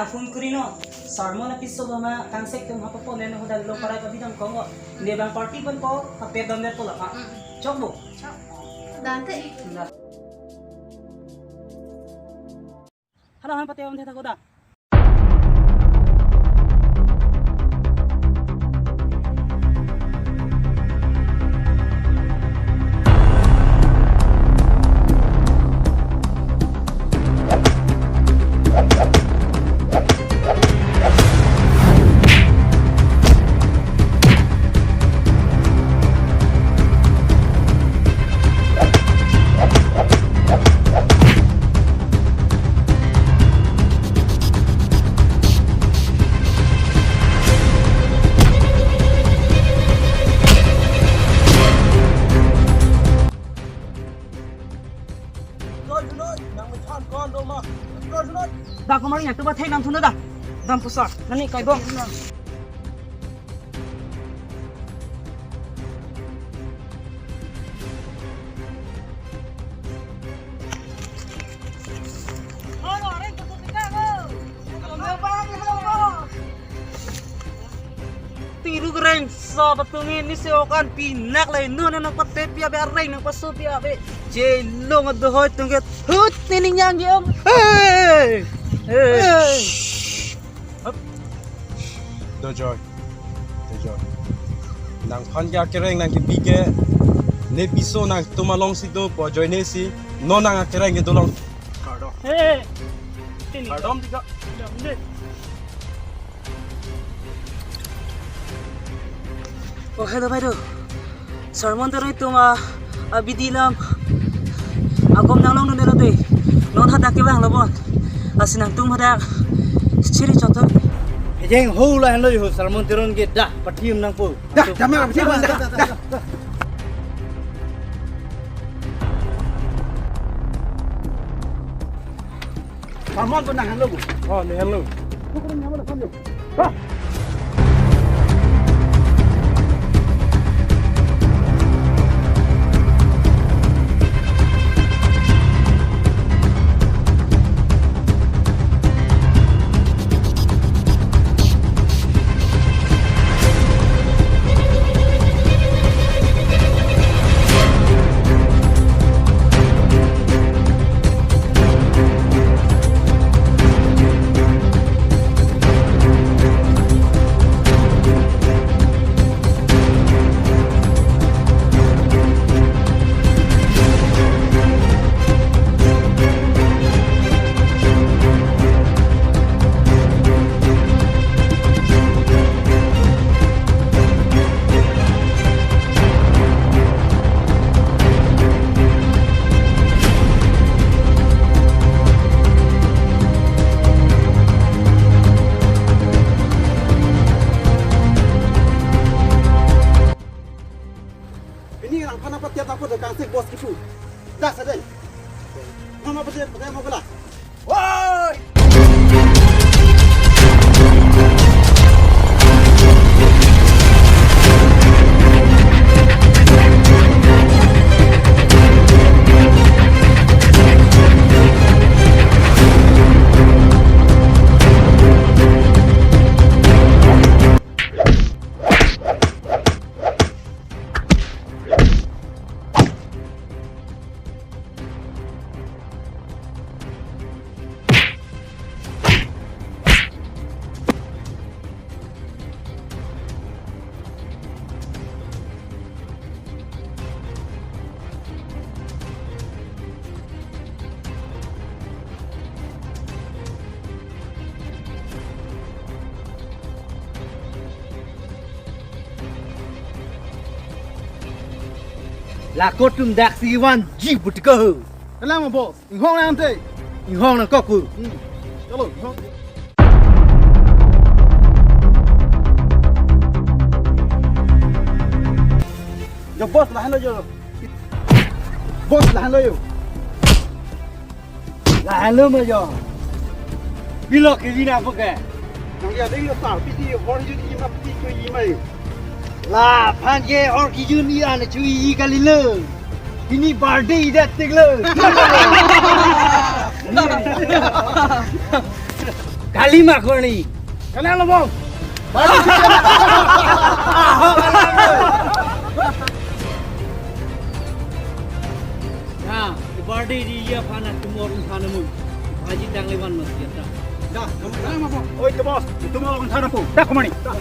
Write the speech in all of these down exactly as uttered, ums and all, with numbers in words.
Phone kuri non. Sermon apiso lo ma kangsek atum ha papo le non hadak lo parai abidang kong ko. Ne bang party pen ko, ha pet dam le po la pa. Hmm. Chok bo. Chok. Dante. Dah. Hala han pate on thek tha ko da. Dak kemari ya, coba thek nang thuna dah. Dam pusar, nani kai bong. Tiru kereng sa patungi ni se okan pinak lai no no no pate pia be areng no paso pia be. Jelong adohoi tungke hut nining yang yom. Hey! Hey! Shh. Hup. Dojoy. Dojoy. Nangphan ke akereng nangkebi ke ne piso nangtum alongsi do pu ajoine si non nang akereng ke dolong. Kardom. Hey. Kardom tiga. Oh, hello, bhai do. Sermon Teron atum a, abidi alam agom nanglong dun dei. Non hadak kevang lo bon. Lasi nangtum hadak chiri chot tha. Ejeng ho lahenlo ho, Sermon Teron ke dah pathim nangpo. Dah, dah, dah, dah, dah, dah. Sermon pen nanghenlo. Oh, nanghenlo. Pini nangphan apa tiap apa dah kangsek bos kipu. Dah sadai. Mama pede pede mau kela. Woi! Lako atum daksi vanji butika ho. Kalang mo boss, inghong nang te. Inghong nangkok ko. Hmm. Chalo, inghong. Jo boss lahenlo jo. Boss lahenlo jo. Lahenlo ma jo. Bilo ke lina poke. Nang ya ding lo sa piti hor ju di ma piti ko i mai. Laphan ke hor kijun i an chui i kalilo. Pini birthday ida tiklo. Kali ma korni. Kali lo bong. Ya, ibardi di ya pana tumor tanamun. Haji tanglevan mas ya ta. Dah, kamu dah apa? Oi, ke bos, tumor tanamun. Dah, kemana? Dah.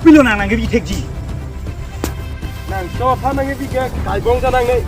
Kopilo nang nangkebi thekji? Nangso aphan nangkebi ke kaibong ta nangne.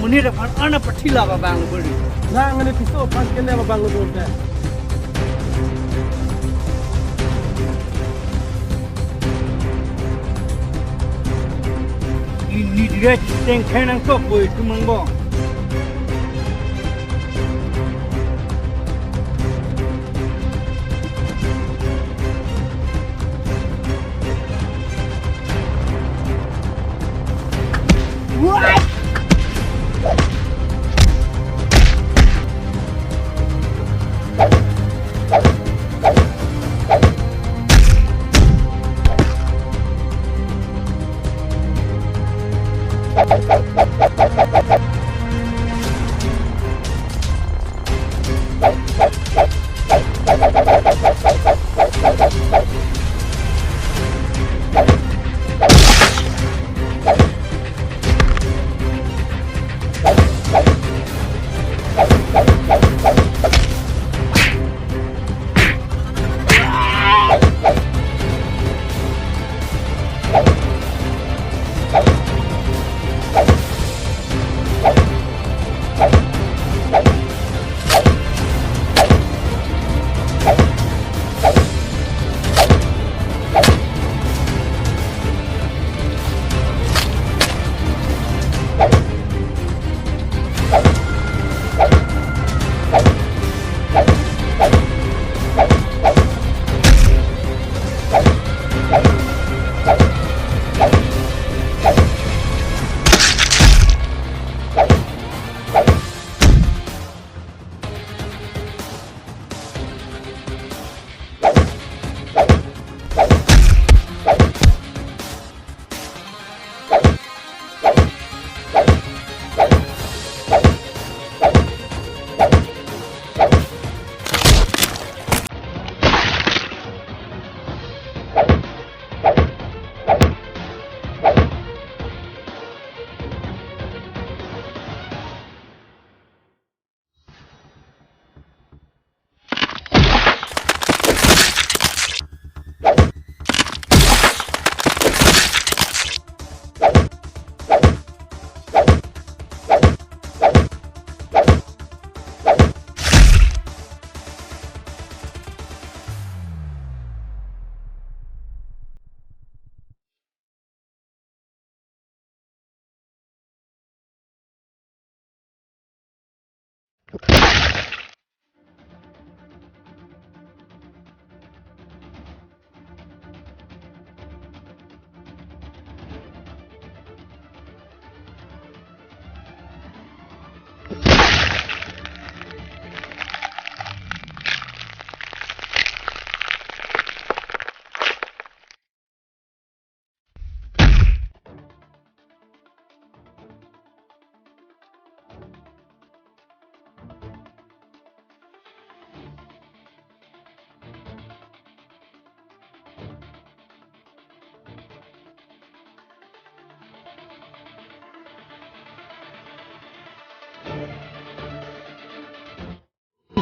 Neli aphan arnam pathilap abang lo beri. Nang ne piso aphan kele abang lo beri. Neli direct tengkhen nangkok boi tumang bong.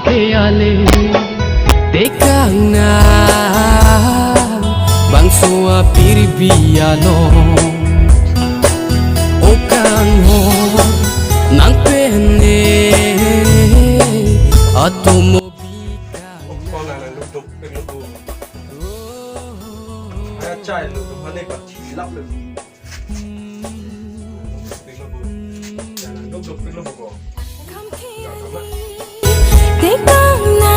Ke ale tekang na bangso apirbi along, o kangho nang pen ne atomo bikang. Okon nang duk duk pek lo bu. Aya chai lo bu, mane pathilap lo bu. Tekang na